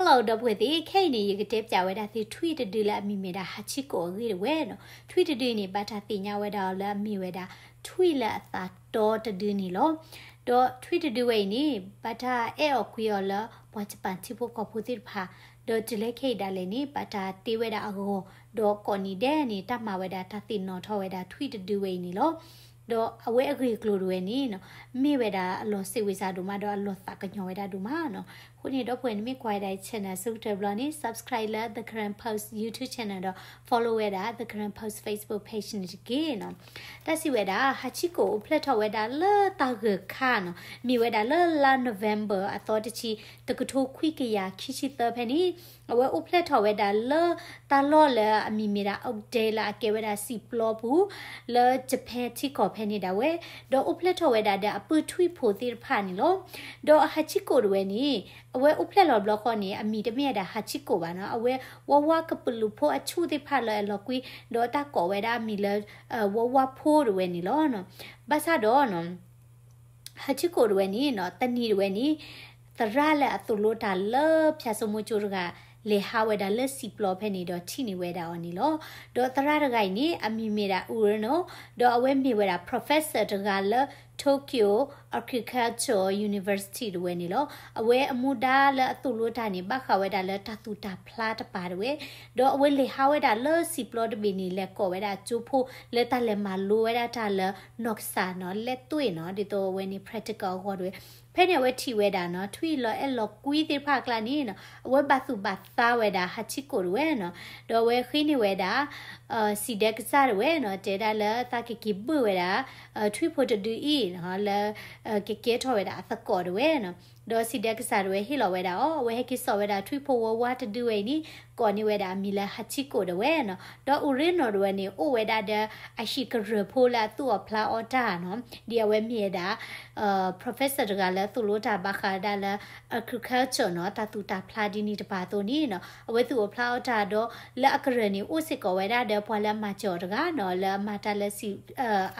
Hello ဒီပုၢ်ဝဲၢ်သ့ၣ်, ခဲအံၤန့ၣ် ယကတဲပၠးဝဲဒၣ်သုထွံၣ်တဒုလၢအမံၤမ့ၢ်ဒၣ် Hachiko အဂ့ၢ်တဝဲနီၤ. ထွံၣ်တဒုအံၤန့ၣ် ဘၣ်တၢ်သ့ၣ်ညါဝဲဒၣ်အီၤလၢအမ့ၢ်ဝဲဒၣ် ထွံၣ်လၢအသးတီတဒုန့ၣ်လီၤ. ဒီးထွံၣ်တဒုဝဲအံၤန့ၣ် ဘၣ်တၢ်အဲၣ်အီၤကွံအီၤလၢ ပှၤ Japan ထံဖိကီၢ်ဖိသ့ၣ်တဖၣ်, ဒီးတုၤလၢခဲအံၤဒၣ်လဲာ်န့ၣ် ဘၣ်တၢ်တ့ဝဲဒၣ်အဂီၢ်, ဒီးကိးနံၤဒဲးန့ၣ် တၢ်မၤဝဲဒၣ်တၢ်သ့ၣ်နီၣ်ထီၣ်ဝဲဒၣ်ထွံၣ်တဒုဝဲအံၤန့ၣ်လီၤ. ဒီးအဝဲအဂ့ၢ်အကျိၤတဝဲန့ၣ်နီၤ မ့ၢ်ဝဲဒၣ်အလီၤစံးဝ့ၤစၢ်ဒိၣ်မး ဒီးအလီၤသးကညီၤဝဲဒၣ်ဒိၣ်မးနီၤ. အဃိန့ၣ် ဒီပုၢ်ဝဲၢ် နမ့ၢ်ကွၢ်ဝဲဒၣ်ယ channel အဆိကတၢၢ်တဘျီန့ၣ် subscribe လၢ The Karen Post YouTube channel ဒီး follow ဝဲဒၣ် The Karen Post Facebook page န့ၣ်တက့ၢ်နီၤ. တၢ်စံးဝဲဒၣ် Hachiko အိၣ်ဖျဲၣ်ထီၣ်ဝဲဒၣ်လၢတၢ်ဂၢၢ်ခါနီၤ, မ့ၢ်ဝဲဒၣ်လၢလါ November အသီတဆံ တကထိခွံကယၤခံဆံသၢဖဲန့ၣ်, အဝဲအိၣ်ဖျဲၣ်ထီၣ်ဝဲဒၣ်လၢတၢ်လီၢ်လၢအမံၤမ့ၢ်ဒၣ် Oakdale လၢအကဲဝဲဒၣ်စံာ်ပျီပူၤ လၢ Japan ထံကီၢ်ဖဲန့ၣ်ဒၣ်ဝဲ, ဒီးအိၣ်ဖျဲၣ်ထီၣ်ဝဲဒၣ်ဒီးအပုၢ်ထွံၣ်ဖိသ့ၣ်တဖၣ်န့ၣ်လီၤ. ဒီး Hachiko တဝဲန့ၣ် အဝဲအိၣ်ဖျဲၣ်လီၤဘျီဃီန့ၣ် အမံၤတမ့ၢ်ဝဲဒၣ် Hachiko ဘၣ်နီၤ, အဝဲဝါဝါကပလူးဖိအဆူၣ်သ့ၣ်တဖၣ်လၢအလီၤကွံ, ဒီးတၢ်ကိးဝဲဒၣ်အမံၤလၢ ဝါဝါဖိတဝဲန့ၣ်လီၤ. ဘၣ်ဆၣ်ဒီး Hachiko တဝဲန့ၣ်နီၤ တနံၤတဝဲန့ၣ် သရၣ်လၢအသိၣ်လိတၢ်လၢဖၠၣ်စိမိၤကၠိတဂၤ လဲၤဟးဝဲဒၣ်လၢစံာ်ပျီဖဲန့ၣ်ဒီးထံၣ်န့ၢ်ဝဲဒၣ်အီၤန့ၣ်လီၤ. ဒီးသရၣ်တဂၤအံၤန့ၣ် အမံၤမ့ၢ်ဒၣ် Ureno, ဒီးအဝဲမ့ၢ်ဝဲဒၣ် professor တဂၤလၢ Tokyo Agricultural University တဝဲန့ၣ်လီၤ. အဝဲအမူဒါလၢအသိၣ်လိတၢ်န့ၣ် ဘၣ်ဃးဝဲဒၣ်လၢတၢ်သူၣ်တၢ်ဖျါတပၤတဝဲ, ဒီးအဝဲလဲၤဟးဝဲဒၣ်လၢစံာ်ပျီတဘ့ၣ်န့ၣ် လဲၤကိးဝဲဒၣ်ကၠိဖိလၢတၢ်လဲၤမၤလိဝဲဒၣ်တၢ်လၢ နီၢ်ကစၢ်နီၤ လဲၤတွ့ၣ်နီၤ ဒ်သိးအဝဲန့ၣ် practical အဂီၢ်တဝဲ. ဖဲန့ၣ်အဝဲထံၣ်ဝဲဒၣ်နီၤ ထွံၣ်လီၤအဲၣ်လီၤကွံသ့ၣ်တဖၣ်အကျါန့ၣ်နီၤ အဝဲဘၣ်သူၣ်ဘၣ်သးဝဲဒၣ် Hachiko တဝဲနီၤ, ဒီးအဝဲဃ့န့ၢ်ဝဲဒၣ် စံၣ်ဒဲကစၢ်တဝဲနီၤ တဲဒၣ်လၢသးကက့ၤဘုၣ်ဝဲဒၣ် ထွံၣ်ဖိတဒုအံၤနီၤ လၢ ကကဲထီၣ်ဝဲဒၣ်အသကိးတဝဲနီၤ. ဒီးစံၣ်ဒဲကစၢ်တဝဲဟ့ၣ်လီၤဝဲဒၣ်အီၤ, အဝဲဟဲက့ၤစိာ်ဝဲဒၣ်ထွံၣ်ဖိဝါဝါတဒုဝဲအံၤန့ၣ် ကိးန့ၢ်ဝဲဒၣ်အမံၤလၢ Hachiko တဝဲနီၤ. ဒီး Ureno တဝဲန့ၣ် အိၣ်ဝဲဒၣ်ဒီးအဟံၣ်ကရၢၢ်ဖိလၢအသူၣ်အီၣ်ဖျါအီၣ်တၢ်နီၤ, ဒ်အဝဲမ့ၢ်ဝဲဒၣ် professor တဂၤလၢသိၣ်လိတၢ်ဘၣ်ဃးဒၣ်လၢ agriculture နီၤ တၢ်သူၣ်တၢ်ဖျါဒ်န့ၣ်တပၤအသိးန့ၣ်နီၤ အဝဲသူၣ်အီၣ်ဖျါအီၣ်တၢ်ဒီး လၢအကရၢၢ်န့ၣ်အိၣ်စ့ၢ်ကီးဝဲဒၣ်ဒီးပှၤလၢအမၤစၢၤအီၤတဂၤနီၤ လၢအမၤတၢ်လၢစံာ်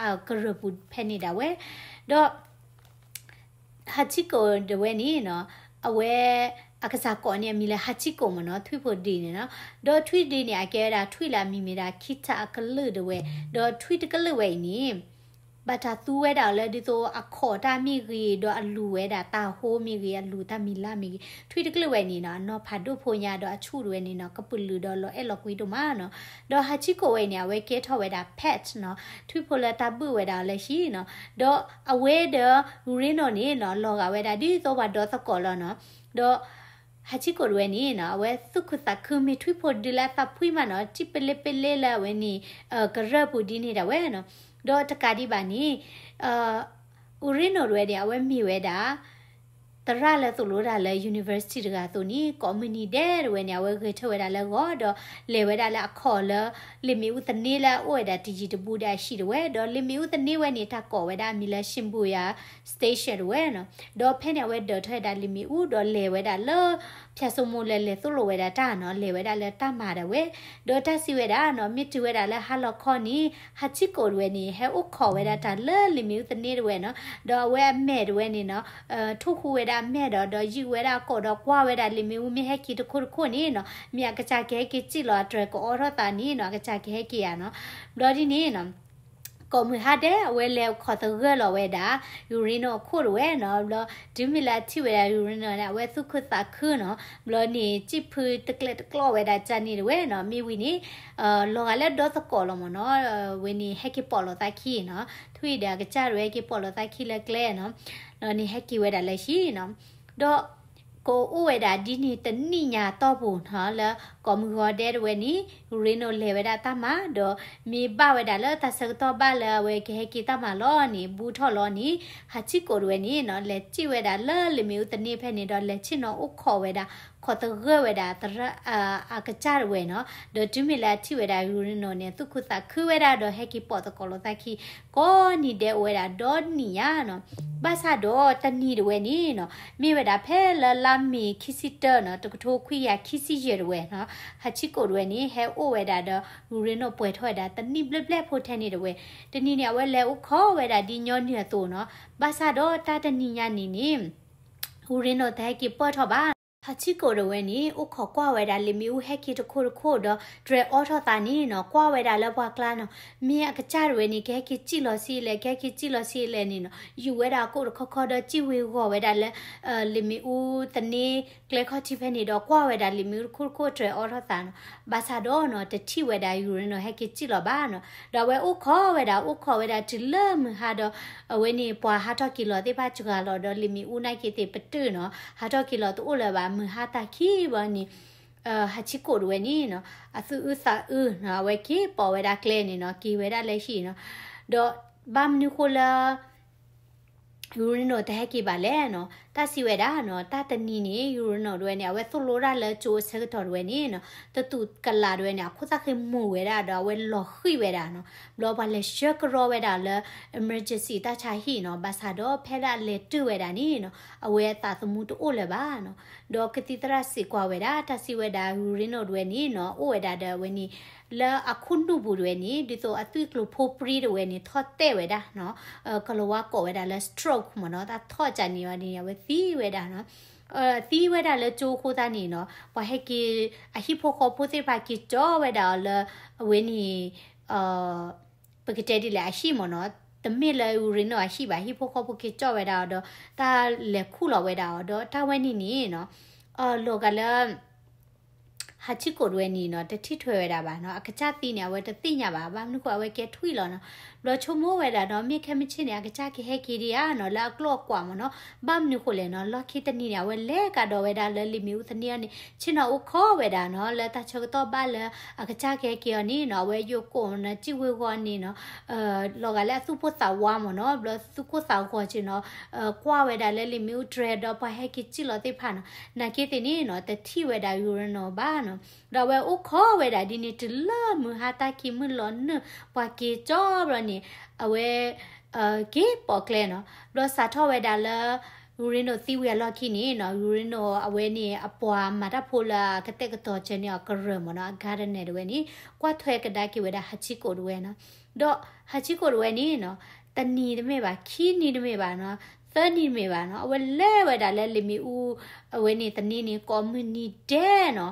အကရၢၢ်ပူၤဖဲန့ၣ်ဒၣ်ဝဲ, ဒီး Hachiko တဝဲန့ၣ်နီၤ အဝဲ အကစၢ်ကိးန့ၢ်အမံၤလၢ Hachiko မ့ၢ်နီၤ ထွံၣ်ဖိဒ့န့ၣ်နီၤ. ဒီးထွံၣ်ဒ့န့ၣ် အကဲဝဲဒၣ်ထွံၣ်လၢအမံၤမ့ၢ်ဒၣ် ခိတၢ်အကလုာ်တဝဲ, ဒီးထွံၣ်တကလုာ်ဝဲအံၤန့ၣ် ဘၣ်တၢ်သူဝဲဒၣ်အီၤလၢဒ်သိးအခီၣ်တၢ်မ့ၢ်ဂ့ၤ, ဒီးအလူၤဝဲဒၣ်တၢ်ဟိမ့ၢ်ဂ့ၤ, အလူၤတၢ်မံၤလၢ်မ့ၢ်ဂ့ၤ, ထွံၣ်တကလုာ်ဝဲန့ၣ်နီၤ အနီၢ်ဖးဒိၣ်ဖိညါ ဒီးအဆူၣ်တဝဲန့ၣ်နီၤ ကပလူးဒီးလီၤအဲၣ်လီၤကွံဒိၣ်မးနီၤ. ဒီး Hachiko ဝဲန့ၣ် အဝဲကဲထီၣ်ဝဲဒၣ် pet နီၤ, ထွံၣ်ဖိလၢတၢ်ဘုၣ်ဝဲဒၣ်အီၤလၢဟံၣ်နီၤ. ဒီးအဝဲဒီး Ureno န့ၣ်နီၤ လီၤဂာ်ဝဲဒၣ်ဒ်သိးပှၤဒီသကိးလီၤနီၤ. ဒီး Hachiko တဝဲန့ၣ်နီၤ အဝဲသူၣ်ခုသးခုမ့ၢ်ထွံၣ်ဖိဒုလၢအသးဖှံမးနီၤ, စံၣ်ပလ့ပလ့လၢအဝဲန့ၣ် ကရၢၢ်ပူၤဒ်န့ၣ်ဒၣ်ဝဲနီၤ. ဒီးတကးဒံးဘၣ်န့ၣ် Ureno တဝဲန့ၣ် အဝဲမ့ၢ်ဝဲဒၣ် သရၣ်လၢသိၣ်လိတၢ်လၢ university တဂၤအသိးန့ၣ် ကိးမုၢ်နံၤဒဲးတဝဲန့ၣ် အဝဲဂဲၤထၢၣ်ဝဲဒၣ်လၢဂီၤ ဒီးလဲၤဝဲဒၣ်လၢအခီၣ်လၢ လ့ၣ်မ့ၣ်အူသန့လၢအအိၣ်ဝဲဒၣ်တယံၤတဘူးဒီးအဟံၣ်တဝဲ, ဒီးလ့ၣ်မ့ၣ်အူသန့ဝဲန့ၣ် တၢ်ကိးဝဲဒၣ်အမံၤလၢ Shibuya Station တဝဲနီၤ. ဒီးဖဲန့ၣ်အဝဲဒၢးထီၣ်ဝဲဒၣ်လ့ၣ်မ့ၣ်အူ ဒီးလဲၤဝဲဒၣ်လၢ ဖၠၣ်စိမိၤလၢလဲၤသိၣ်လိဝဲဒၣ်တၢ်နီၤ, လဲၤဝဲဒၣ်လၢတၢ်မၤဒၣ်ဝဲ, ဒီးတၢ်စံးဝဲဒၣ်နီၤ မ့ၢ်တုၤဝဲဒၣ်လၢဟါလီၤခီန့ၣ် Hachiko တဝဲန့ၣ် ဟဲအိၣ်ခိးဝဲဒၣ်တၢ်လၢလ့ၣ်မ့ၣ်အူသန့တဝဲနီၤ, ဒီးအဝဲအမဲာ်တဝဲန့ၣ်နီၤ ထိၣ်ဃူဝဲဒၣ်အမဲာ်ဒီး ဒီးယံာ်ဝဲဒၣ်အကိာ်ဒီးကွၢ်ဝဲဒၣ်လ့ၣ်မ့ၣ်အူမ့ၢ်ဟဲက့ၤတခိၣ်တခိၣ်န့ၣ်နီၤ မ့ၢ်အကစၢ်ကဟဲက့ၤစံၣ်လီၤအတြဲၤကအီထီၣ်သးန့ၣ်နီၤ အကစၢ်ကဟဲက့ၤဧါနီၤ. ဘျီဒ်န့ၣ်နီၤ ကိးမုၢ်ဟါဒဲး အဝဲလဲၤခိးသဂၢၢ်လီၤဝဲဒၣ် Ureno အခိၣ်တဝဲနီၤ, ဘျီတုၤမ့ၢ်လၢအထံၣ်ဝဲဒၣ် Ureno န့ၣ် အဝဲသူၣ်ခုသးခုနီၤ, ဘျီန့ၣ် စံၣ်ဖုတကျဲတကျီဝဲဒၣ်ကန့ၣ်တဝဲနီၤ, မ့ၢ်ဝံၤန့ၣ် လီၤဂာ်လၢဒီသကိးလီၤမ့ၢ်နီၤ, ဝဲန့ၣ်ဟဲက့ၤပိာ်လိာ်သးခံနီၤ, ထွံၣ်ဒီးအကစၢ်တဝဲဟဲက့ၤပိာ်လိာ်သးခံလၢကျဲနီၤ, ဒီးန့ၣ်ဟဲက့ၤဝဲဒၣ်လၢဟံၣ်နီၤ, ဒီး ကအိၣ်ဝဲဒၣ်ဒ်န့ၣ်တနံၣ်ညါတီၢ်ပူၤနီၤ, လၢကိးမုၢ်ဂီၤဒဲးတဝဲန့ၣ် Ureno လဲၤဝဲဒၣ်တၢ်မၤဒီး မ့ၢ်ဘၣ်ဝဲဒၣ်လၢတၢ်ဆၢကတီၢ်ဘၣ်လၢအဝဲကဟဲက့ၤတၢ်မၤလီၤန့ၣ် ဘူးထီၣ်လီၤန့ၣ် Hachiko တဝဲန့ၣ်နီၤ လဲၤစံၣ်ဝဲဒၣ်လၢလ့ၣ်မ့ၣ်အူသန့ဖဲန့ၣ်ဒီး လဲၤဆ့ၣ်နီၤအိၣ်ခိးဝဲဒၣ် ခိးသဂၢၢ်ဝဲဒၣ်သရၣ် အကစၢ်တဝဲနီၤ, ဒီးတုၤမ့ၢ်လၢအထံၣ်ဝဲဒၣ် Ureno န့ၣ် သူၣ်ခုသးခုဝဲဒၣ်ဒီးဟဲက့ၤပိာ်သကိးလိာ်သးခံ ကိးနံၤဒဲးအိၣ်ဝဲဒၣ်ဒီနံၣ်ညါနီၤ, ဘၣ်ဆၣ်ဒီးတနံၤတဝဲန့ၣ်နီၤ မ့ၢ်ဝဲဒၣ်ဖဲလၢလါမ့ၤခံဆံတၢနီၤ တကထိခွံကယၤခံဆံယဲၢ်တဝဲနီၤ, Hachiko တဝဲန့ၣ် ဟဲအိၣ်ဝဲဒၣ်ဒီး Ureno ပှဲၤထီၣ်ဝဲဒၣ်တနံၣ်ဘျဲၣ်ဘျဲၣ်ဖိထဲန့ၣ်တဝဲ, တနံၤန့ၣ် အဝဲလဲၤအိၣ်ခိးဝဲဒၣ်ဒ်ညီနုၢ်အသိးနီၤ, ဘၣ်ဆၣ်ဒီးတၢ်တနံၤညါန့ၣ်န့ၣ် Ureno တဟဲက့ၤပၢၢ်ထီၣ်ဘၣ် ဟးဆံကိၣ်တဝဲန့ၣ် အိၣ်ခိးကွၢ်ဝဲဒၣ်လံာ်မ့ၣ်အူဟဲက့ၤတခိၣ်တခိၣ်ဒီး တြဲၤအီထီၣ်သးန့ၣ်နီၤ, ကွၢ်ဝဲဒၣ်လၢပှၤကျါနီၤ, မ့ၢ်အကစၢ်တဝဲန့ၣ် ကဟဲက့ၤစံၣ်လီၤဆံးလဲၣ်, ကဟဲက့ၤစံၣ်လီၤဆံးလဲၣ်န့ၣ်နီၤ, ယူၤဝဲဒၣ်အကိၣ်တခီခီဒီး စံၣ်ဝ့ၤဂီၤဝဲဒၣ်လၢ လံာ်မ့ၣ်အူသန့ကျဲခီၣ်ထံးဖဲန့ၣ်ဒီး ကွၢ်ဝဲဒၣ်လံာ်မ့ၣ်အူတခိၣ်တခိၣ်တြဲၤအီထီၣ်သးနီၤ, ဘၣ်ဆၣ်ဒီးနီၤ တထံၣ်ဝဲဒၣ်ယူၤရ့နီၤ ဟဲက့ၤစံၣ်လီၤဘၣ်နီၤ, ဒီးအဝဲအိၣ်ခိးဝဲဒၣ် အိၣ်ခိးဝဲဒၣ်တုၤလၢမုၢ်ဟါဒီး အဝဲန့ၣ်ပှၤဟးထီၣ်က့ၤလီၤသ့ၣ်တဖၣ်စှၤလီၤဒီး လံာ်မ့ၣ်အူနာ်က့သ့ၣ်ပတုာ်နီၤ, ဟးထီၣ်က့ၤလီၤတအိၣ်လၢၤဘၣ် မုၢ်ဟါတၢ်ခံဘၣ်န့ၣ် ဟးဆံကိၣ်တဝဲန့ၣ်နီၤ အသူၣ်အုးသးအုးနီၤ, အဝဲက့ၤပိာ်ဝဲဒၣ်ကျဲန့ၣ်နီၤ, က့ၤဝဲဒၣ်လၢဟံၣ်နီၤ, ဒီးဘၣ်မနုၤဃိလၢ ယူၤရ့နီၤတဟဲက့ၤဘၣ်လဲၣ်နီၤ, တၢ်စံးဝဲဒၣ်နီၤ, တၢ်တနံၤန့ၣ် ယူၤရ့နီၤတဝဲန့ၣ် အဝဲသိၣ်လိတၢ်လၢကၠိအဆၢကတီၢ်တဝဲန့ၣ်နီၤ, တတူၢ်ကလာ်တဝဲန့ၣ် အခိၣ်သၣ်ဃ့မိၢ်ဝဲဒၣ်ဒီး အဝဲလီၤဃံၣ်ဝဲဒၣ်နီၤ, ဘျီပှၤလဲၤဆှၢကရီဝဲဒၣ်လၢ emergency တၢ်ဆါဟံၣ်နီၤ, ဘၣ်ဆၣ်ဒီးဖဲလၢအလဲၤတုၤဝဲဒၣ်န့ၣ်နီၤ, အဝဲအသးသမူတအိၣ်လၢၤဘၣ်နီၤ, ဒီးကသံၣ်သရၣ်စံးကွၢ်ဝဲဒၣ် တၢ်စံးဝဲဒၣ် ယူၤရ့နီၤတဝဲန့ၣ်နီၤ အိၣ်ဝဲဒၣ်ဒီးအဝဲန့ၣ် လၢအခိၣ်နူာ်ပူၤတဝဲန့ၣ် ဒ်သိးအသွံၣ်ကျိၤဖိပြံတဝဲန့ၣ် ထီၣ်တဲာ်ဝဲဒၣ်နီၤ, ကလၤဝါကိးဝဲဒၣ်လၢ stroke မ့ၢ်နီၤ, တၢ်ထီၣ်ကန့ၣ်အီၤန့ၣ် အဝဲသံဝဲဒၣ်နီၤ, သံဝဲဒၣ်လၢကၠိအဃိသတးန့ၣ်နီၤ, ပှၤဟဲက့ၤ အဟံၣ်ဖိဃီဖိသ့ၣ်တဖၣ်က့ၤကၠီဝဲဒၣ်အီၤလၢ အဝဲန့ၣ် ပကတဲဒ်လဲၣ် အဟံၣ်မ့ၢ်နီၤ, တမ့ၢ်လၢယူၤရ့နီၤအဟံၣ်ဘၣ်, ဟံၣ်ဖိဃီဖိက့ၤကၠီဝဲဒၣ်အီၤဒီး တၢ်လဲၤခူၣ်လီၤဝဲဒၣ်အီၤဒီး တၢ်ဝဲန့ၣ်န့ၣ်နီၤ လီၤဂာ်လၢ ဟးဆံကိၣ်တဝဲန့ၣ်နီၤ တထံၣ်ထွဲဝဲဒၣ်ဘၣ်နီၤ, အကစၢ်သံန့ၣ် အဝဲတသ့ၣ်ညါဘၣ်, ဘၣ်မနုၤဃိအဝဲကဲထွံၣ်လီၤနီၤ, ဘျီဆိကမိၣ်ဝဲဒၣ်နီၤ မ့ၢ်ခဲမုၢ်ဆ့ၣ်န့ၣ် အကစၢ်ကဟဲက့ၤဒံးဧါနီၤ လၢအကျိအကွာ်မ့ၢ်နီၤ, ဘၣ်မနုၤဃိလဲၣ်နီၤ, လီၢ်ခံတနံၤန့ၣ် အဝဲလဲၤကဒီးဝဲဒၣ်လၢလံာ်မ့ၣ်အူသန့အီၤန့ၣ် ဆ့ၣ်နီၤအိၣ်ခိးဝဲဒၣ်နီၤ, လၢတၢ်ဆၢကတီၢ်ဘၣ်လၢအကစၢ်ကဟဲက့ၤအီၤန့ၣ်နီၤ, အဝဲယိၤကိၣ်နီၤ စံၣ်ဝ့ၤဂီၤန့ၣ်နီၤ လီၤဂာ်လၢအသူၣ်ပိၢ်သးဝါမ့ၢ်နီၤ, ဘျီသူၣ်ကိၢ်သးဂီၤက့ၤနီၤ, ကွၢ်ဝဲဒၣ်လၢလံာ်မ့ၣ်အူတြဲၤဒီးပှၤဟဲက့ၤစံၣ်လီၤသ့ၣ်တဖၣ်နီၤ, နာ်က့သ့ၣ်န့ၣ်နီၤ တထံၣ်ဝဲဒၣ်ယူၤရ့နီၤဘၣ်နီၤ, ဒီးအဝဲအိၣ်ခိးဝဲဒၣ်ဒ်န့ၣ် တုၤလၢမုၢ်ဟါတၢ်ခံမုၢ်လီၤနုာ် ပှၤက့ၤကၠီဘျီန့ၣ် အဝဲ က့ၤပိာ်ကျဲနီၤ, ဘျီစးထီၣ်ဝဲဒၣ်လၢ ယူၤရ့နီၤသံဝံၤအလီၢ်ခံန့ၣ်နီၤ, ယူၤရ့နီၤအဝဲန့ၣ် အပှၤမၤတၢ်ဖိလၢအကတဲာ်ကတီၤစၢၤန့ၢ်အီၤကရၢၢ်မ့ၢ်နီၤ, အ gardener တဝဲန့ၣ် ကွၢ်ထွဲကဒါက့ၤဝဲဒၣ်ဟးဆံကိၣ်တဝဲနီၤ, ဒီးဟးဆံကိၣ်တဝဲန့ၣ်နီၤ တနံၤတမ့ၢ်ဘၣ်, ခံနံၤတမ့ၢ်ဘၣ်နီၤ, သၢနံၤတမ့ၢ်ဘၣ်နီၤ, အဝဲလဲၤဝဲဒၣ်လၢလံာ်မ့ၣ်အူ အဝဲန့ၣ်သန့န့ၣ် ကိးမုၢ်နံၤဒဲးနီၤ,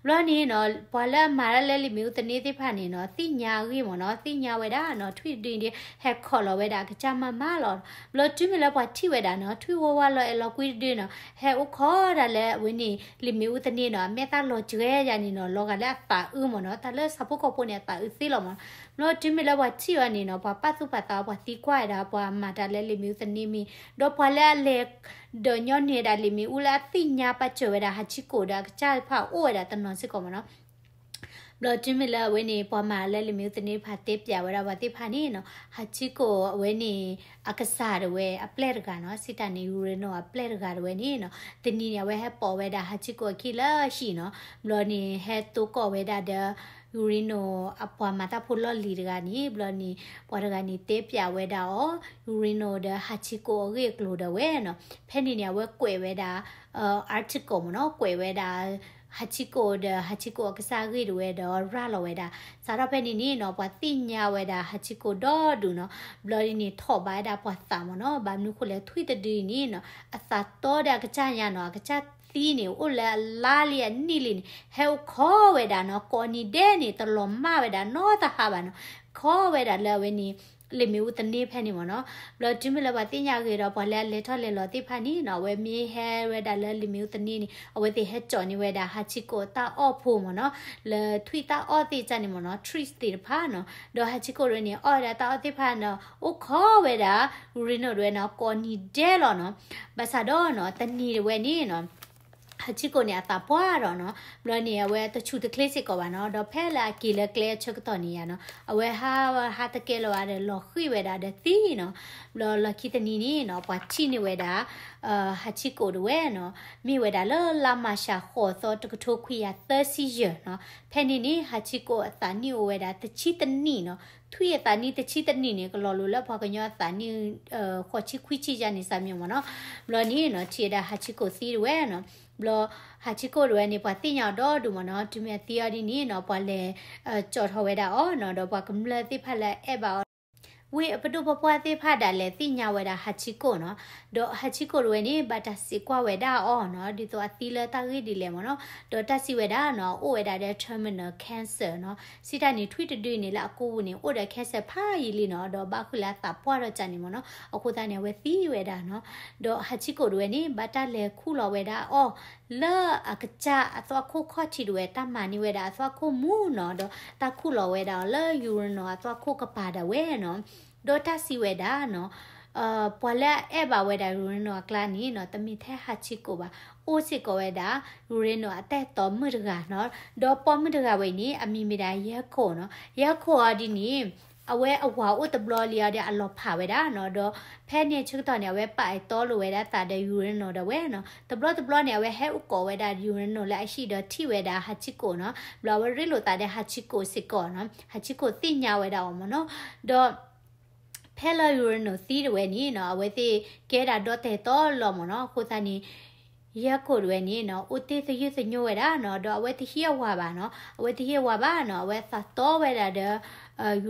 ဘျီန့ၣ်နီၤ ပှၤလၢအမၤတၢ်လၢလံာ်မ့ၣ်အူသန့သ့ၣ်တဖၣ်န့ၣ်နီၤ သ့ၣ်ညါအဂ့ၢ်မ့ၢ်နီၤ, သ့ၣ်ညါဝဲဒၣ်နီၤ ထွံၣ်တဒုန့ၣ် ဟဲခီၣ်လီၤဝဲဒၣ်အကစၢ်မးမးလီၤ, ဘျီတုၤမ့ၢ်လၢပှၤထံၣ်ဝဲဒၣ်နီၤ ထွံၣ်ဝါဝါလီၤအဲၣ်လီၤကွံတဒုနီၤ ဟဲအိၣ်ခိးဒၣ်လၢအဝဲန့ၣ် လံာ်မ့ၣ်အူသန့နီၤ အမဲာ်သၣ်လီၤကဲယါန့ၣ်နီၤ လီၤဂာ်လၢအသးအုးမ့ၢ်နီၤ, တၢ်လၢဆၣ်ဖိကီၢ်ဖိန့ၣ် အသးအုးသ့လီၤမ့ၢ်နီၤ, ဘျီတုၤမ့ၢ်လၢပှၤထံၣ်အီၤန့ၣ်နီၤ ပှၤပာ်သူၣ်ပာ်သး ပှၤသံကွၢ်ဝဲဒၣ် ပှၤမၤတၢ်လၢလံာ်မ့ၣ်အူသန့မ့ၢ် ဒီးပှၤလၢအလဲၤ ဒီးညီနုၢ်ဝဲဒၣ်လံာ်မ့ၣ်အူလၢအသ့ၣ်ညါ ပာ်စၢၤဝဲဒၣ် ဟးဆံကိၣ်ဒီးအကစၢ်တဖၣ်အိၣ်ဝဲဒၣ်တနီၤစ့ၢ်ကီးမ့ၢ်နီၤ, ဘျီတုၤမ့ၢ်လၢအဝဲန့ၣ် ပှၤမၤလၢလံာ်မ့ၣ်အူသန့တဖၣ်တဲပၠးဝဲဒၣ်ပှၤသ့ၣ်တဖၣ်န့ၣ်နီၤ ဟးဆံကိၣ်အဝဲန့ၣ် အကစၢ်တဝဲအပျဲၢ်တဂၤနီၤ စံးတၢ်န့ၣ် ယူၤရ့နီၤအပျဲၢ်တဂၤတဝဲန့ၣ်နီၤ တနံၤန့ၣ် အဝဲဟဲပိာ်ဝဲဒၣ်ဟးဆံကိၣ်အခံလၢဟံၣ်နီၤ ဘျီန့ၣ် ဟဲတိကီၢ်ဝဲဒၣ်ဒီး ယူၤရ့နီၤအပှၤမၤတၢ်ဖိလီၢ်လံၤတဂၤန့ၣ် ဘျီန့ၣ် ပှၤတဂၤန့ၣ်တဲပၠးဝဲဒၣ်အီၤ ယူၤရ့နီၤဒီးဟးဆံကိၣ်အဂ့ၢ်အကျိၤဒီးဝဲနီၤ ဖဲန့ၣ်န့ၣ် အဝဲကွဲးဝဲဒၣ် article မ့ၢ်နီၤ ကွဲးဝဲဒၣ် ဟးဆံကိၣ်ဒီး ဟးဆံကိၣ်အကစၢ်အဂ့ၢ်တဝဲဒီးရၤလီၤဝဲဒၣ် စးထီၣ်ဖဲန့ၣ်န့ၣ်နီၤ ပှၤသ့ၣ်ညါဝဲဒၣ်ဟးဆံကိၣ်ဒီဒူၣ်နီၤ ဘျီန့ၣ် ထီၣ်ဘးဝဲဒၣ်ပှၤသးမ့ၢ်နီၤ ဘၣ်မနုၤဃိလဲၣ် ထွံၣ်တဒုအံၤန့ၣ်နီၤ အသးတီဒီးအကစၢ်ညါနီၤ အကစၢ်သံန့ၣ် အိၣ်လၢအလါလံအနံၣ်လံန့ၣ် ဟဲအိၣ်ခိးဝဲဒၣ်နီၤ ကိးနံၤဒဲးန့ၣ် တလီၤမၢ်ဝဲဒၣ်နီတဟါဘၣ်နီၤ ခိးဝဲဒၣ်လၢအဝဲန့ၣ် လံာ်မ့ၣ်အူသန့ဖဲန့ၣ်မ့ၢ်နီၤ ဘျီတုၤမ့ၢ်လၢပှၤသ့ၣ်ညါဂ့ၤဒီး ပှၤလၢအလဲၤထီၣ်လဲၤလီၤသ့ၣ်တဖၣ်န့ၣ်နီၤ အဝဲမ့ၢ်ဟဲဝဲဒၣ်လၢလံာ်မ့ၣ်အူသန့န့ၣ် အဝဲသ့ၣ်ဟဲကၠီၣ်န့ၢ်ဝဲဒၣ် ဟးဆံကိၣ်တၢ်အီၣ်ဖိမ့ၢ်နီၤ လၢထွံၣ်တၢ်အီၣ်သ့ၣ်တဖၣ်န့ၣ်မ့ၢ်နီၤ treats သ့ၣ်တဖၣ်နီၤ ဒီးဟးဆံကိၣ်တဝဲန့ၣ် အီၣ်ဝဲဒၣ်တၢ်အီၣ်သ့ၣ်တဖၣ်နီၤ အိၣ်ခိးဝဲဒၣ် ယူၤရ့နီၤတဝဲနီၤ ကိးနံၤဒဲးလီၤနီၤ ဘၣ်ဆၣ်ဒီးနီၤ တနံၤတဝဲန့ၣ်နီၤ ဟးဆံကိၣ်န့ၣ် အသးပှၢ်ဒီးနီၤ ဘျီန့ၣ် အဝဲတဆူၣ်တချ့စ့ၢ်ကီးဘၣ်နီၤ ဒီးဖဲလၢအက့ၤလၢကျဲအဆၢကတီၢ်န့ၣ်ယါနီၤ အဝဲဟး ဟးတကဲလၢၤဘၣ်ဒီး လီၤဃံၣ်ဝဲဒၣ်ဒီးသံနီၤ ဘျီလီၢ်ခံတနံၤန့ၣ်နီၤ ပှၤထံၣ်န့ၢ်ဝဲဒၣ် ဟးဆံကိၣ်တဝဲနီၤ မ့ၢ်ဝဲဒၣ်လၢလါမၢ်ၡး ဃိးသီ တကထိခွံကယၤသၢဆံယဲၢ်နီၤ ဖဲန့ၣ်န့ၣ် ဟးဆံကိၣ်အသးနံၣ်အိၣ်ဝဲဒၣ်တဆံတနံၣ်နီၤ ထွံၣ်အသးနံၣ်တဆံတနံၣ်န့ၣ် ကလီၤလိၤလၢပှၤကညီအသးနံၣ် ဃိးဆံခွံဆံယါန့ၣ် စၢ်မၠိၣ်မ့ၢ်နီၤ ဘျီန့ၣ်နီၤ ထံၣ်ဝဲဒၣ်ဟးဆံကိၣ်သံတဝဲနီၤ ဘျီ ဟးဆံကိၣ်တဝဲန့ၣ် ပှၤသ့ၣ်ညါအီၤဒီဒူၣ်မ့ၢ်နီၤ တုၤမ့ၢ်အသံအီၤဒ်န့ၣ်နီၤ ပှၤလဲၤ ကၠီၣ်ထီၣ်ဝဲဒၣ်အီၤနီၤ ဒီးပှၤကမျၢၢ်သ့ၣ်တဖၣ်လၢအအဲၣ်ဘၣ်အီၤ ဝ့ၢ်အပဒိၣ်ပပှၢ်သ့ၣ်တဖၣ်ဒၣ်လဲာ်သ့ၣ်ညါဝဲဒၣ် Hachiko နီၤ, ဒီး Hachiko တဝဲန့ၣ် ဘၣ်တၢ်စံးကွၢ်ဝဲဒၣ်အီၤနီၤ, ဒ်သိးအသံလၢတၢ်ဂ့ၢ်ဒ်လဲၣ်မ့ၢ်နီၤ, ဒီးတၢ်စံးဝဲဒၣ်နီၤ, အအိၣ်ဝဲဒၣ်ဒီး terminal cancer နီၤ, စံးတၢ်န့ၣ် ထွံၣ်တဒုန့ၣ်လၢအကိာ်ပူၤန့ၣ် အိၣ်ဒီး cancer ဖးယံာ်လံနီၤ, ဒီးဘၣ်ဃုာ်လၢအသးပှၢ်ထီၣ်ကၢန့ၣ်မ့ၢ်နီၤ, အဃိသတးန့ၣ် အဝဲသံဝဲဒၣ်နီၤ, ဒီး Hachiko တဝဲန့ၣ် ဘၣ်တၢ်လဲၤခူၣ်လီၤဝဲဒၣ်အီၤ လၢအကစၢ်အသွၣ်ခိၣ်ခီၣ်ထံးတဝဲ တၢ်မၤန့ၢ်ဝဲဒၣ်အသွၣ်ခိၣ်မူနီၤ, ဒီးတၢ်ခူၣ်လီၤဝဲဒၣ်အီၤလၢ Urinal အသွၣ်ခိၣ်ကပၤဒၣ်ဝဲနီၤ, ဒီးတၢ်စံးဝဲဒၣ်နီၤ, ပှၤလၢအအဲၣ်ဘၣ်ဝဲဒၣ် Urinal အကျါန့ၣ်နီၤ, တမ့ၢ်ထဲ Hachiko ဘၣ်, အိၣ်စ့ၢ်ကီးဝဲဒၣ် Urinal အတၢ်အဲၣ်တီမုၣ်တဂၤနီၤ, ဒီးပိာ်မုၣ်တဂၤဝဲအံၤန့ၣ် အမံၤမ့ၢ်ဒၣ် Yeko နီၤ, Yeko အီၤဒ်န့ၣ် အဝဲအဝၤအိၣ်တဘျီလံအီၤဒီးအလီၤဖးဝဲဒၣ်နီၤ, ဒီးဖဲန့ၣ်ဆၢကတီၢ်န့ၣ် အဝဲပာ်အဲၣ်တီလိာ်ဝဲဒၣ်သးဒီး Urinal ဒၣ်ဝဲနီၤ, တဘျီတဘျီန့ၣ် အဝဲဟဲအိၣ်ကိးဝဲဒၣ် Urinal လၢအဟံၣ်ဒီးထံၣ်ဝဲဒၣ် Hachiko နီၤ, ဘျီအဝဲရ့လိာ်သးဒီး Hachiko စ့ၢ်ကီးနီၤ, Hachiko သ့ၣ်ညါဝဲဒၣ်အီၤမ့ၢ်နီၤ, ဒီး ဖဲလၢ Urinal သံတဝဲန့ၣ်နီၤ, အဝဲသ့ၣ်ကဲဒၣ်ဒီတၢ်အဲၣ်တီလီၤမ့ၢ်နီၤ, အဃိသတးန့ၣ် Yeko တဝဲန့ၣ်နီၤ, အိၣ်တ့ၢ်သယုၢ်သညိဝဲဒၣ်နီၤ, ဒီးအဝဲတဟံးအဝၤဘၣ်နီၤ, အဝဲတဟံးအဝၤဘၣ်နီၤ, အဝဲသးတီဝဲဒၣ်ဒီး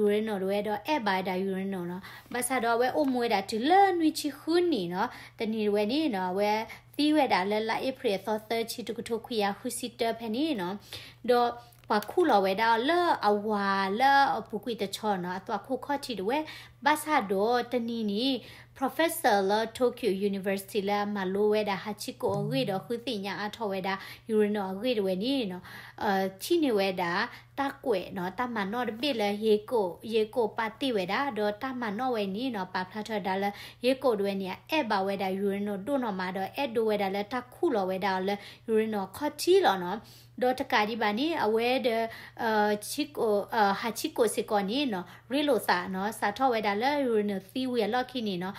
Urinal တဝဲဒီးအဲၣ်ဘၣ်ဝဲဒၣ် Urinal နီၤ, ဘၣ်ဆၣ်ဒီးအဝဲအိၣ်မူဝဲဒၣ်တုၤလၢနွံဆံဃုနံၣ်နီၤ, တနံၤတဝဲန့ၣ်နီၤ, အဝဲသံဝဲဒၣ်လၢလါအ့ဖြ့ၣ်အသီသၢဆံ တကထိခွံကယၤဃုဆံတၢဖဲန့ၣ်နီၤ, ဒီးပှၤခူၣ်လီၤဝဲဒၣ်အီၤလၢအဝၤလၢအပူၤကွံာ်တဆီနီၤ, အသွၣ်ခိၣ်ခီၣ်ထံးတဝဲ, ဘၣ်ဆၣ်ဒီးတနံၤန့ၣ် professor လၢ Tokyo University လၢအမၤလိဝဲဒၣ် Hachiko အဂ့ၢ်ဒီးဃုသ့ၣ်ညါအါထီၣ်ဝဲဒၣ် Urinal အဂ့ၢ်တဝဲန့ၣ်နီၤ, ထံၣ်န့ၢ်ဝဲဒၣ် တၢ်ကွဲးနီၤ, တၢ်မၤနီၣ်တဘ့ၣ်လၢ Yeko, Yeko ပာ်တ့ၢ်ဝဲဒၣ်, ဒီးတၢ်မၤနီၣ်ဝဲန့ၣ်နီၤ, ပာ်ဖျါထီၣ်ဝဲဒၣ်လၢ Yeko တဝဲန့ၣ် အအဲၣ်ဘၣ်ဝဲဒၣ် Urinal ဒိၣ်နီၢ်မးဒီး အဲၣ်ဒိးဝဲဒၣ်လၢတၢ်ခူၣ်လီၤဝဲဒၣ်အီၤလၢ Urinal ခီၣ်ထံးလီၤနီၤ, ဒီးတကးဒံးဘၣ်န့ၣ် အဝဲဒီး Hachiko, Hachiko စ့ၢ်ကီးန့ၣ်နီၤ, ရ့လိာ်သးနီၤ, စးထီၣ်ဝဲဒၣ်လၢ Urinal သံဝံၤအလီၢ်ခံန့ၣ်နီၤ,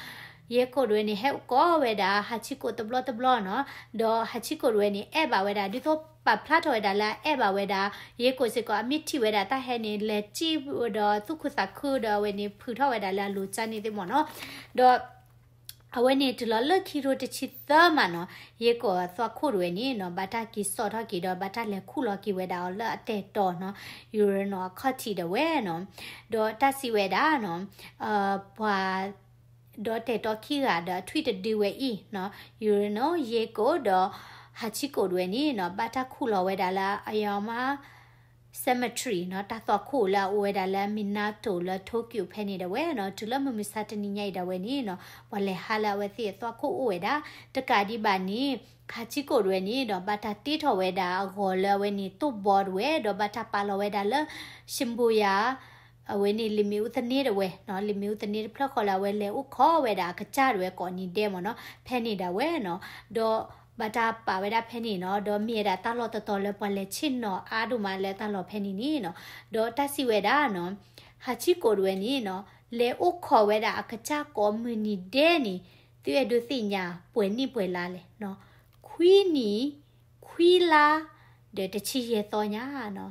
Yeko တဝဲန့ၣ် ဟဲအိၣ်ကိးဝဲဒၣ် Hachiko တဘျီတဘျီနီၤ, ဒီး Hachiko တဝဲန့ၣ် အဲၣ်ဘၣ်ဝဲဒၣ် ဒ်သိးပာ်ဖျါထီၣ်ဝဲဒၣ်လၢ အဲၣ်ဘၣ်ဝဲဒၣ် Yeko စ့ၢ်ကီး အမ့ၢ်ထံၣ်ဝဲဒၣ်တၢ်ဟဲန့ၣ် လဲၤစံၣ်ဒီးသူၣ်ခုသးခုဒီးအဝဲန့ၣ် ဖုးထီၣ်ဝဲဒၣ်လၢအလိၤကၢန့ၣ်သ့ၣ်မ့ၢ်နီၤ, ဒီး အဝဲန့ၣ်တုၤလီၤလၢခံကထိတဆံသၢမးနီၤ, Yeko အသွၣ်ခိၣ်တဝဲန့ၣ်နီၤ, ဘၣ်တၢ်က့ၤစိာ်ထီၣ်က့ၤဒီး ဘၣ်တၢ်လဲၤခူၣ်လီၤက့ၤဝဲဒၣ်အီၤလၢအတၢ်အဲၣ်တီနီၤ, Urinal အခီၣ်ထံးဒၣ်ဝဲနီၤ, ဒီးတၢ်စံးဝဲဒၣ်နီၤ, ပှၤ ဒီးတၢ်အဲၣ်တီခံဂၤဒီးထွံၣ်တဒုဝဲအံၤနီၤ, Urinal, Yeko ဒီး Hachiko တဝဲန့ၣ်နီၤ, ဘၣ်တၢ်ခူၣ်လီၤဝဲဒၣ်လၢ Aoyama Cemetery နီၤ, တၢ်သွၣ်ခိၣ်လၢအအိၣ်ဝဲဒၣ်လၢ Minato လၢ Tokyo ဖဲန့ၣ်ဒၣ်ဝဲနီၤ, တုၤလၢမုၢ်မဆါတနံၤညါအံၤဒၣ်ဝဲန့ၣ်နီၤ, ပှၤလဲၤဟးလၢအဝဲသ့ၣ်အသွၣ်ခိၣ်အိၣ်ဝဲဒၣ်, တကးဒံးဘၣ်န့ၣ် Hachiko တဝဲန့ၣ်ဒီး ဘၣ်တၢ်တ့ထီၣ်ဝဲဒၣ်အဂီၤလၢအဝဲန့ၣ်တိၢ်ဘီတဝဲ, ဒီးဘၣ်တၢ်ပာ်လီၤဝဲဒၣ်လၢ Shibuya အဝဲန့ၣ် လံာ်မ့ၣ်အူသန့တဝဲနီၤ, လံာ်မ့ၣ်အူသန့တဖျၢၣ်ဃီလၢအဝဲလဲၤအိၣ်ခိးဝဲဒၣ်အကစၢ်တဝဲကိးနံၤဒဲးမ့ၢ်နီၤ, ဖဲန့ၣ်ဒၣ်ဝဲနီၤ, ဒီးဘၣ်တၢ်ပာ်ဝဲဒၣ်ဖဲန့ၣ်နီၤ, ဒီးမ့ၢ်ဝဲဒၣ်တၢ်လီၢ်တတီၤလၢပှၤလဲၤဆ့ၣ်နီၤအါဒိၣ်မးလၢတၢ်လီၢ်ဖဲန့ၣ်န့ၣ်နီၤ, ဒီးတၢ်စံးဝဲဒၣ်နီၤ, Hachiko တဝဲန့ၣ်နီၤ, လဲၤအိၣ်ခိးဝဲဒၣ်အကစၢ်ကိးမုၢ်နံၤဒဲးန့ၣ်, သုအဲၣ်ဒိးသ့ၣ်ညါပှဲၤနံၣ်ပှဲၤလါလဲၣ်နီၤ, ခွံနံၣ် ခွံလါ ဒီးတဆံယဲၢ်သီညါနီၤ,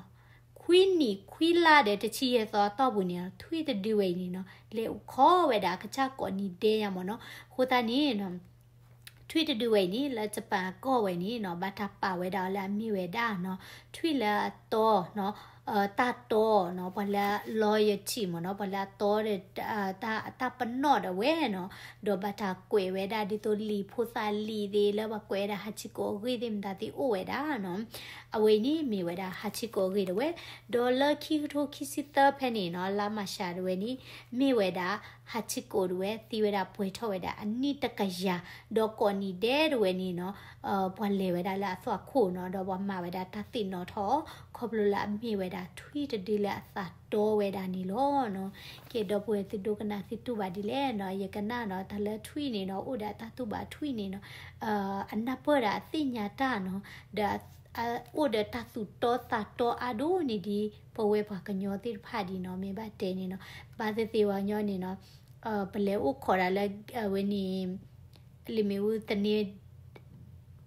ခွံနံၣ်ခွံလါဒီးတဆံယဲၢ်သီအတီၢ်ပူၤန့ၣ်နီၤ, ထွံၣ်တဒုဝဲအံၤန့ၣ်နီၤ, လဲၤအိၣ်ခိးဝဲဒၣ်အကစၢ်ကိးနံၤဒဲးညါမ့ၢ်နီၤ, အဃိသတးန့ၣ်နီၤ, ထွံၣ်တဒုဝဲအံၤန့ၣ် လၢ Japan ကီၢ်ဝဲန့ၣ်နီၤ, ဘၣ်တၢ်ပာ်ဝဲဒၣ်အီၤလၢအမ့ၢ်ဝဲဒၣ်နီၤ, ထွံၣ်လၢအတီနီၤ, တၢ်တီနီၤ, ပှၤလၢ loyalty မ့ၢ်နီၤ, ပှၤလၢအတီဒီး တၢ်ပနီၣ်ဒၣ်ဝဲနီၤ, ဒီးဘၣ်တၢ်ကွဲးဝဲဒၣ် ဒ်သိးလံာ်ဖိသၣ်လံာ်သ့ၣ် လၢပှၤကွဲးဝဲဒၣ် Hachiko အဂ့ၢ်သ့ၣ်မတၤသ့ၣ်အိၣ်ဝဲဒၣ်နီၤ, အဝဲအံၤန့ၣ်မ့ၢ်ဝဲဒၣ် Hachiko အဂ့ၢ်ဒၣ်ဝဲ, ဒီးလၢခံကထိခံဆံသၢဖဲန့ၣ်နီၤ, လါမၢ်ၡးဒၣ်ဝဲန့ၣ် မ့ၢ်ဝဲဒၣ် Hachiko ဒၣ်ဝဲ သံဝဲဒၣ်ပှဲၤထီၣ်ဝဲဒၣ်အနံၣ်တကယၤ, ဒီးကိးနံၤဒဲးဒၣ်ဝဲန့ၣ်နီၤ, ပှၤလဲၤဝဲဒၣ်လၢအသွၣ်ခိၣ်နီၤ, ဒီးပှၤမၤဝဲဒၣ်တၢ်သ့ၣ်နီၣ်ထီၣ်အီၤ, ခီဖျိလၢအမ့ၢ်ဝဲဒၣ်ထွံၣ်တဒုလၢအသးတီဝဲဒၣ်န့ၣ်လီၤနီၤ. ကဲ ဒီပုၢ်ဝဲၢ် သုဒိကနၣ်သုတူၢ်ဘၣ်ဒ်လဲၣ်နီၤ, ယကနၣ်နီၤ, တၢ်လၢထွံၣ်န့ၣ်နီၤ, အိၣ်ဒီးအတၢ်တူၢ်ဘၣ်ထွံၣ်န့ၣ်နီၤ, အနၢ်ပၢၢ်ဒီးအသ့ၣ်ညါတၢ်နီၤ, ဒီး အိၣ်ဒီးတၢ်သူၣ်တီသးတီအါဒိၣ်န့ၢ်ဒံး ပဝဲပှၤကညီသ့ၣ်တဖၣ်ဒံးနီၤ, မ့ၢ်ဘၣ်တဲန့ၣ်နီၤ, ဘၣ်သ့ၣ်သ့ၣ်ပှၤကညီန့ၣ်နီၤ, ပလဲၤအိၣ်ခိးဒၣ်လၢ အဝဲန့ၣ် လံာ်မ့ၣ်အူသန့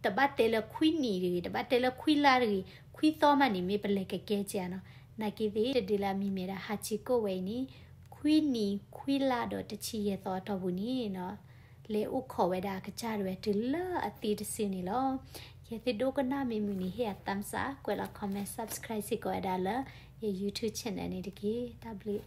တဘၣ်တဲလၢခွံနံၣ်တဂ့ၤ, တဘၣ်တဲလၢခွံလါတဂ့ၤ, ခွံသီမးန့ၣ် မ့ၢ်ပလဲၤကကဲကဲနီၤ, နာ်က့သ့ၣ်တဒုလၢအမံၤမ့ၢ်ဒၣ် Hachiko ဝဲအံၤန့ၣ်, ခွံနံၣ်ခွံလါဒီးတဆံယဲၢ်သီအတီၢ်ပူၤန့ၣ်နီၤ, လဲၤအိၣ်ခိးဝဲဒၣ်အကစၢ်ဒၣ်ဝဲ တုၤလၢအသံတစုန့ၣ်လီၤ. ကဲ သုဒိကနၣ်မ့ၢ်မုာ်န့ၣ် ဟ့ၣ်ယၤ thumbs up, ကွဲးလီၤ comment, subscribe စ့ၢ်ကီးဝဲဒၣ်လၢ ယ YouTube channel န့ၣ်တက့ၢ်. တၢ်ဘျုး